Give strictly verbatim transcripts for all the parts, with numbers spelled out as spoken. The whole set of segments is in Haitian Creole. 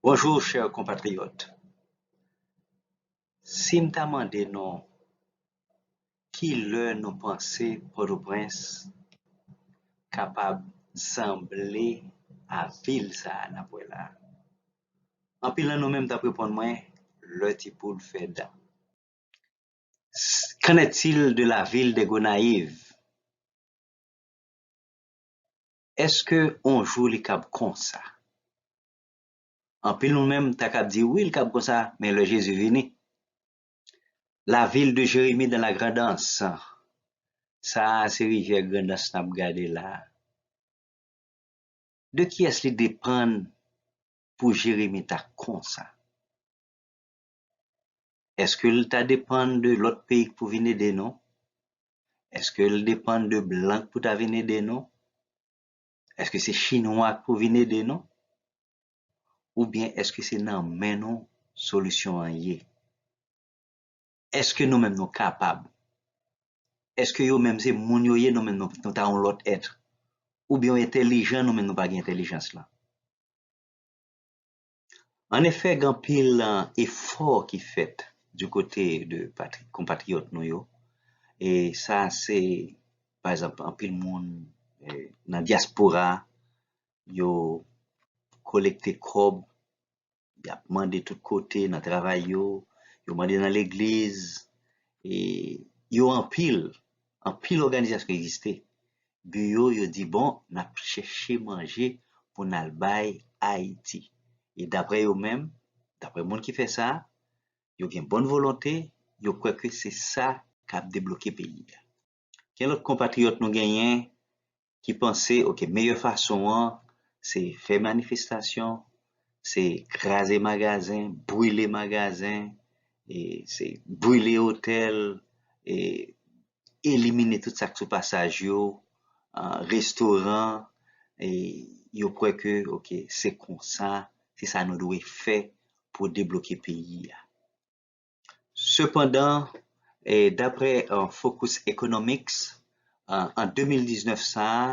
Bonjou, chè konpatriyòt. Si m ta mande nou, ki lè nou panse Pòtoprens kapab sanble a vil sa a n ap wè la a? Anpil nan nou menm t ap reponn mwen, lè ti poul fè dan. Qu'en est-il de la ville des Gonayives? Èske on jou li kab konsa? Anpil nou menm ta kab di wi, li kab konsa, men lè Jezi vini. La ville de Jérémie dans la Grand'Anse. Sa a se rivyè Grandans n ap gade la a. De kiyès li depann pou Jeremi ta konsa? Èske l ta depann de lòt peyi k pou vin ede nou? Èske l depann de blan k pou ta vin ede nou? Èske se chinwa k pou vin ede nou? Oubyen èske se nan men nou solisyon an ye? Èske nou menm nou kapab? Èske yo menm se moun yo ye, nou menm nou, nou ta yon lòt èt? Oubyen yo entèlijan, nou menm nou pa gen entèlijans lan? Anefè, gen anpil, uh, efò ki fèt du kote de patri-, konpatriyòt nou yo. E sa se, pa egzanp, anpil moun, eh, nan dyaspora, yo kolekte kòb, y ap mande tout kote nan travay yo, yo mande nan legliz, e yo anpil, anpil òganizasyon egziste. Bi yo, yo di, bon, n ap chèche manje pou n al bay Ayiti. E daprè yo menm, daprè moun ki fè sa, yo gen bòn volonte, yo kwè ke se sa k ap debloke peyi a. Gen lòt konpatriyòt nou genyen ki panse, oke, meyè fason an, se fè manifestasyon, se kraze magazen, brile magazen, e se brile otèl, e elimine tout sa k sou pasaj yo, a, restoran, e yo kwè ke, oke, se konsa, se sa nou dwe fè pou debloke peyi a. Sepandan, e, daprè, e, Focus Economics, e, an de mil diznèf sa a,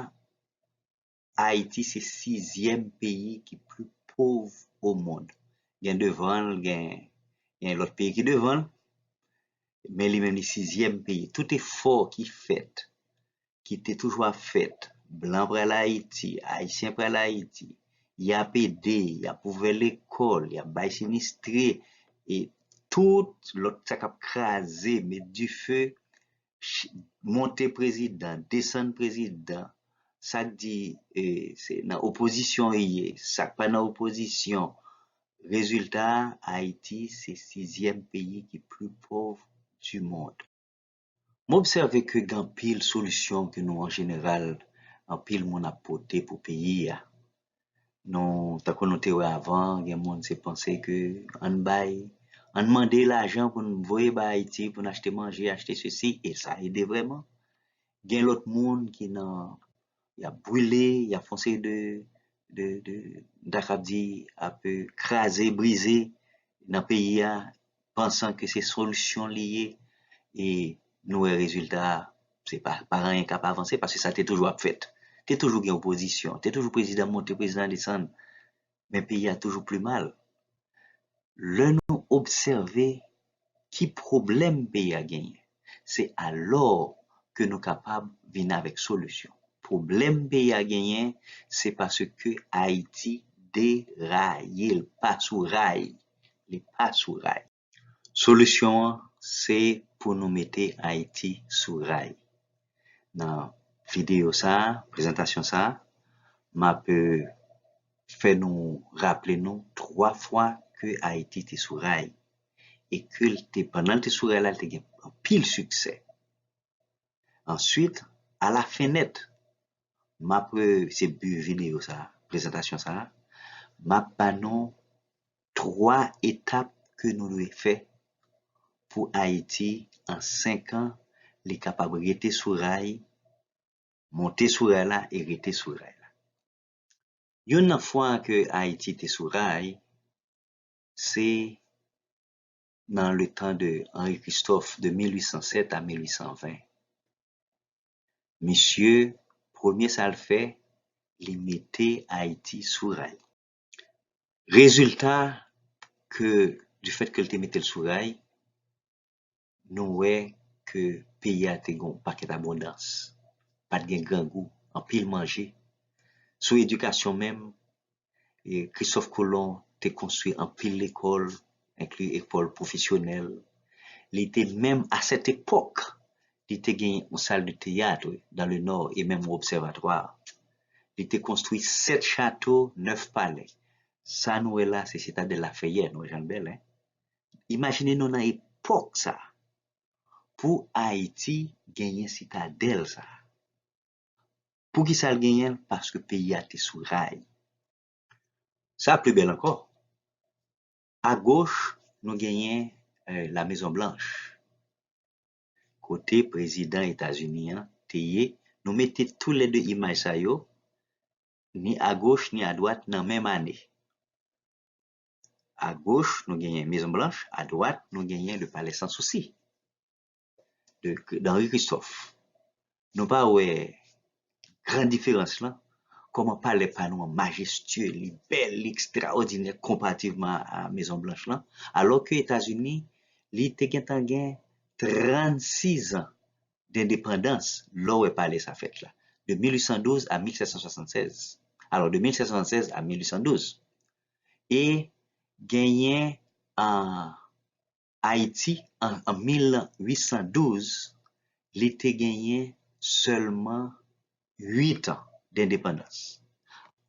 Ayiti se sizyèm peyi ki pli pòv o mond. Gen devan l, gen, gen lòt peyi ki devan l, men li menm li sizyèm peyi. Tout efò ki fèt, ki te toujou ap fèt, blan pral Ayiti, ayisyen pral Ayiti, y ap ede, y ap ouvè lekòl, y ap bay sinistre, e tout lòt sa k ap kraze, met dife, ch-, monte prezidan, desann prezidan, sa k di, e, se nan opozisyon li ye, sa k pa nan opozisyon. Rezilta a, Ayiti se sizyèm peyi ki pli pòv du mond. M obsève ke gen anpil solisyon ke nou, an jeneral, anpil moun ap pote pou peyi a. Nou, tankou nou te wè avan, gen moun se panse ke ann bay, ann mande lajan pou n voye bay Ayiti, pou n achte manje, achte sesi, e sa ede vrèman. Gen lòt moun ki nan, y ap brile, y ap fè yon seri de, de, de, m ta kab di, ap, e, kraze, brize nan peyi a, pansan ke se solisyon li ye, e nou wè rezilta a, se pa, pa anyen k ap avanse, paske sa te toujou ap fèt. Te toujou gen opozisyon, te toujou prezidan monte, prezidan desann, men peyi a toujou pi mal. Lè nou obsève ki pwoblèm peyi a genyen, se alò ke nou kapab vin avèk solisyon. Pwoblèm peyi a genyen, se paske Ayiti deraye, li pa sou ray. Li pa sou ray. Solisyon an, se pou nou mete Ayiti sou ray. Nan videyo sa a, prezantasyon sa a, m ap, e, fè nou raple nou twa fwa ke Ayiti te sou ray. E ke l te, pandan l te sou ray la, l te gen anpil siksè. Answit, alafen nèt, m ap, e, se bi videyo sa a, prezantasyon sa a, m ap ba nou twa etap ke nou dwe fè pou Ayiti, an senk an, li kapab rete sou ray, monte sou ray la e rete sou ray la. Youn nan fwa ke Ayiti te sou ray, se nan le tan de Henri Christophe de mil uit san sèt a mil uit san ven. Misye, premye sa l fè, li mete Ayiti sou ray. Rezilta ke, du fait ke l te mete l sou ray, nou wè ke peyi a te gen yon pakèt abondans. Pa t gen grangou, anpil manje. Sou edikasyon menm, e Christophe Colomb te konstwi anpil lekòl, enkli lekòl pwofesyonèl. Li te menm, à cette époque, li te gen yon salle de théâtre dans le Nord e menm yon obsèvatwa. Li te konstwi sèt chato, nèf palè. Sa nou wè la, se Sitadèl Lafayette, nou wè jan l bèl, en. Imajine nou nan epòk sa, pou Ayiti genyen sitadèl sa. Poukisa l genyen l? Paske peyi a te sou ray. Sa pli bèl ankò. Agoch, nou genyen eh, La Maison Blanche, kote prezidan Etazini an te ye. Nou mete toulède imaj sa yo, ni agoch ni adwat, nan menm ane. Agoch, nou genyen Maison Blanche, adwat, nou genyen le Palais Sans Souci de, d'Henri Christophe. Nou pa wè gran diferans lan, kòman palè pa nou an majestye, li bèl, li ekstraòdinè konparativman a Mezon Blanch lan, alò ke Etazini, li te gentan gen trannsis an dendepandans lè w wè palè sa fèt la, de mil uit san douz a mil sèt san swasannsèz. Alò, de mil sèt san swasannsèz a mil uit san douz. E genyen an Ayiti, an, an mil uit san douz, li te genyen sèlman uit an dendepandans.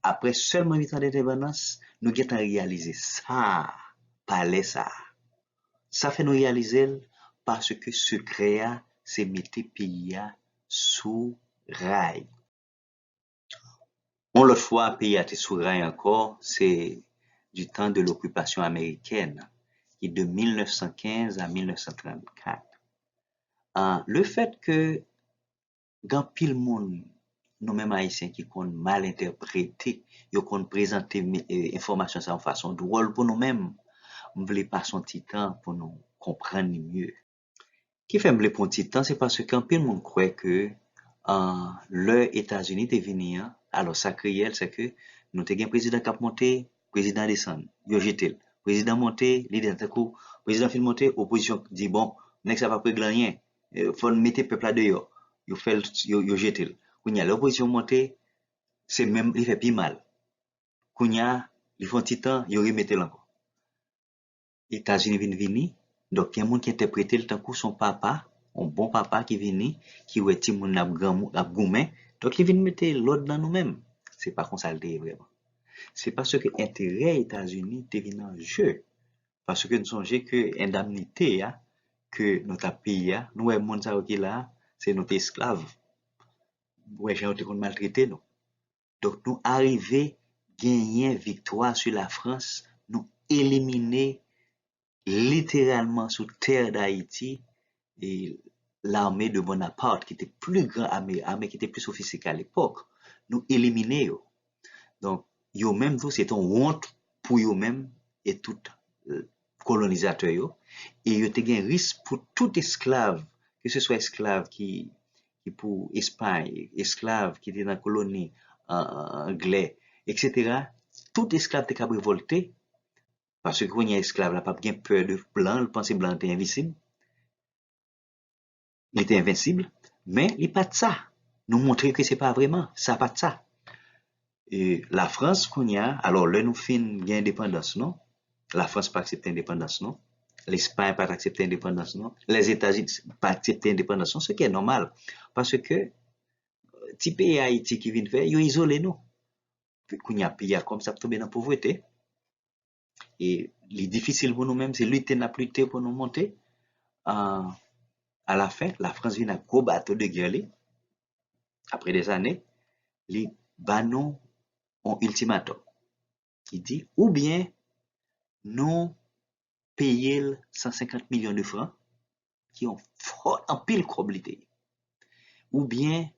Apre sèlman uit an dendepandans, nou gentan reyalize sa, palè sa. Sa fè nou reyalize l paske sekrè a se mete peyi a sou ray. Yon lòt fwa, peyi a te sou ray ankò, se du temps de l'occupation américaine, ki de mil nèf san kenz a mil nèf san trannkat. Ah, le fèt ke gen anpil moun, nou menm Ayisyen, ki konn mal entèprete, yo konn prezante me- e, enfòmasyon sa yon fason dwòl pou nou menm, m vle pase yon ti tan pou nou konprann li mye. Ki fè m vle pran ti tan, se paske anpil moun kwè ke, ah, lè Etazini te vini an, alò sa k reyèl, se ke nou te gen prezidan k ap monte, prezidan desann, yo jete l. Prezidan monte, li desann. Tankou prezidan fin monte, opozisyon di, bon, nèg sa p ap regle anyen, eh, fò n mete pèp la deyò. Yo fè l, yo, yo jete l. Kounye a, lè opozisyon monte, se menm, li fè pi mal. Kounye a, li fè yon ti tan, yo remete l ankò. Etazini vin vini. Donk, gen moun ki entèprete l tankou se yon papa, yon bon papa ki vini, ki wè timoun ap granmou, ap goumen. Donk, li vin mete lòd nan nou menm. Se pa konsa l te ye vrèman. Se paske enterè Etazini te vin an je. Paske n sonje ke endamnite a ke nou t ap peye a, nou wè moun sa yo ki la a, se nou te esklav. Wè jan yo te konn maltrete nou. Donk, nou arive genyen viktwa sou Lafrans, nou elimine literalman sou tè Dayiti e lame de Bonaparte, ki te pli gran ame, ame ki te pli sofistike a lepòk. Nou elimine yo. Donk, yo menm tou, se te yon wont pou yo menm e tout eh, kolonizatè yo. E yo te gen risk pou tout esklav, ke se swa esklav ki, ki pou Espay, esklav ki te nan koloni an, an, anglè, etsetera. Tout esklav te kab revòlte, paske kounye a esklav la p ap gen pè de blan, l panse blan te envisib. Li te envensib, men li pa t sa. Nou montre ke se pa vrèman, sa pa t sa. E Lafrans, kounye a, alò, lè nou fin gen endepandans nou, Lafrans pa aksepte endepandans nou, Lespay pa t aksepte endepandans nou, Lèzetazini pa aksepte endepandans nou, se ki nòmal. Paske ti peyi Ayiti ki vin fè, yo izole nou. Kounye a, peyi a kòmsi ap tonbe nan povrete. E li difisil pou nou menm, se lite n ap lite pou nou monte. Ah, alafen, Lafrans vin ak gwo bato de gè li, apre dèzane, li ba nou yon iltimatòm. Li di, oubyen nou peye l san senkant milyon de fran, ki yon fò anpil kòb li te ye. Oubyen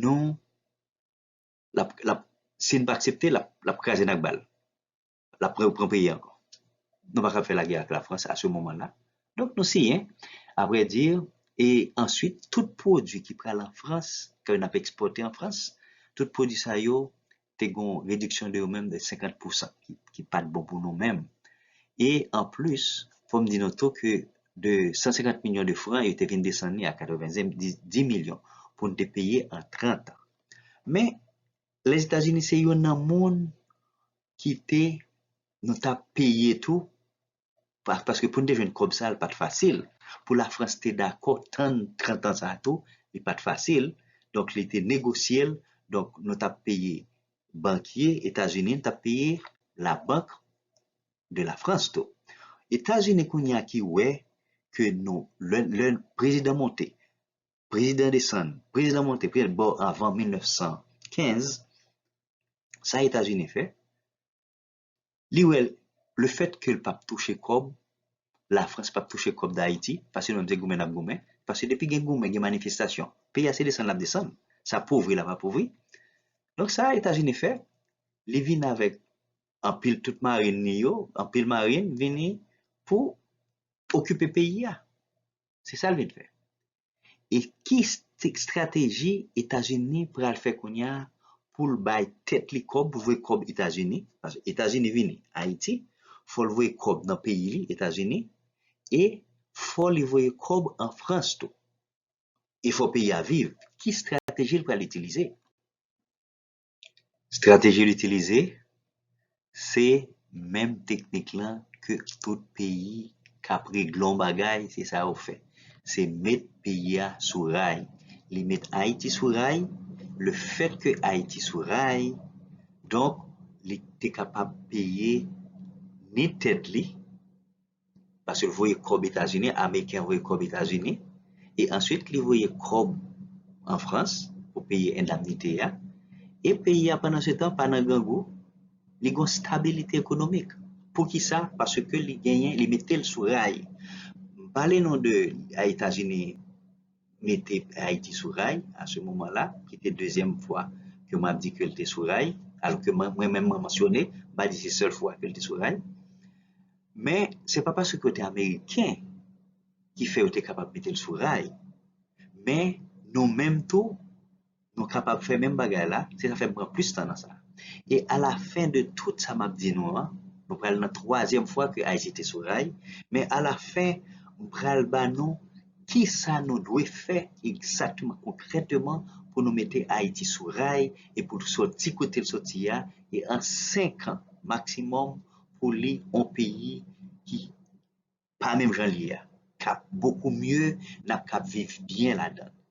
nou, l ap, l ap, si n pa aksepte, l ap, l ap kraze n ak bal. L ap pran, pran peyi a ankò. Nou pa ka fè lagè ak Lafrans a se moman la. Donk, nou siyen, apre di, e answit, tout pwodui ki pral an Frans, ke n ap ekspòte an Frans, tout pwodui sa yo, te gen yon rediksyon de yo menm de senkant pousan ki, ki pa t bon pou nou menm. E anplis, fò m di nou tou ke de san senkant milyon de fran, yo te vin desann li a katrevendiz milyon pou n te peye an trant an. Men, Lèzetazini se youn nan moun ki te, nou t ap peye tou, pa- paske pou n te jwenn kòb sa, l pa t fasil. Pou Lafrans te dakò tann trant an sa tou, li pa t fasil. Donk, li te negosye l. Donk, nou t ap peye bankye Etazini, nou t ap peye labank de Lafrans tou. Etazini kounye a ki wè ke nou, lè, lè prezidan monte, prezidan desann, prezidan monte, prezidan bò avan mil nèf san kenz, sa Etazini fè, li wè lefèt ke l p ap touche kòb, Lafrans p ap touche kòb Dayiti, paske nou menm se goumen n ap goumen, paske depi gen goumen, gen manifestasyon, peyi a se desann l ap desann, sa pouvri l ap apouvri. Donk sa Etazini fè, li vin avèk anpil tout marin li yo, anpil marin vini pou okipe peyi a. Se sa l vin fè. E ki st- estrateji Etazini pral fè kounye a pou l bay tèt li kòb, pou l voye kòb Etazini? Paske Etazini vini Ayiti, fò l voye kòb nan peyi li, Etazini, e fò li voye kòb an Frans tou. E fò peyi a viv. Ki estrateji l pral itilize? Estrateji l itilize, se menm teknik lan ke tout peyi k ap regle yon bagay, se sa yo fè. Se met peyi a sou ray. Li met Ayiti sou ray. Lefèt ke Ayiti sou ray, donk, li te kapab peye ni tèt li, paske l voye kòb Etazini, Ameriken voye kòb Etazini, e answit li voye kòb an Frans pou peye endamnite a, e peyi a pandan se tan pa nan grangou, li gon stabilite ekonomik. Poukisa? Paske li genyen, li mete l sou ray. M pale non de a Etazini mete Ayiti sou ray a se moman la, ki te dezyèm fwa ke m ap di ke l te sou ray, alò ke mwen, mwen menm mwen mansyone, m pa di se sèl fwa ke l te sou ray. Men, se pa paske yo te Ameriken ki fè yo te kapab mete l sou ray. Men, nou menm tou, nou kapab fè menm bagay la, se sa fè m pran plis tan nan sa. E alafen de tout sa m ap di nou an, nou pral nan twazyèm fwa ke Ayiti te sou ray, men alafen, m pral ba nou ki sa nou dwe fè egzakteman, konkrèteman, pou nou mete Ayiti sou ray e pou l sòti kote l sòti a, e an senk an maksimòm, pou li yon peyi ki pa menm jan l ye a, k ap bokou mye, n ap k ap viv byen ladan l.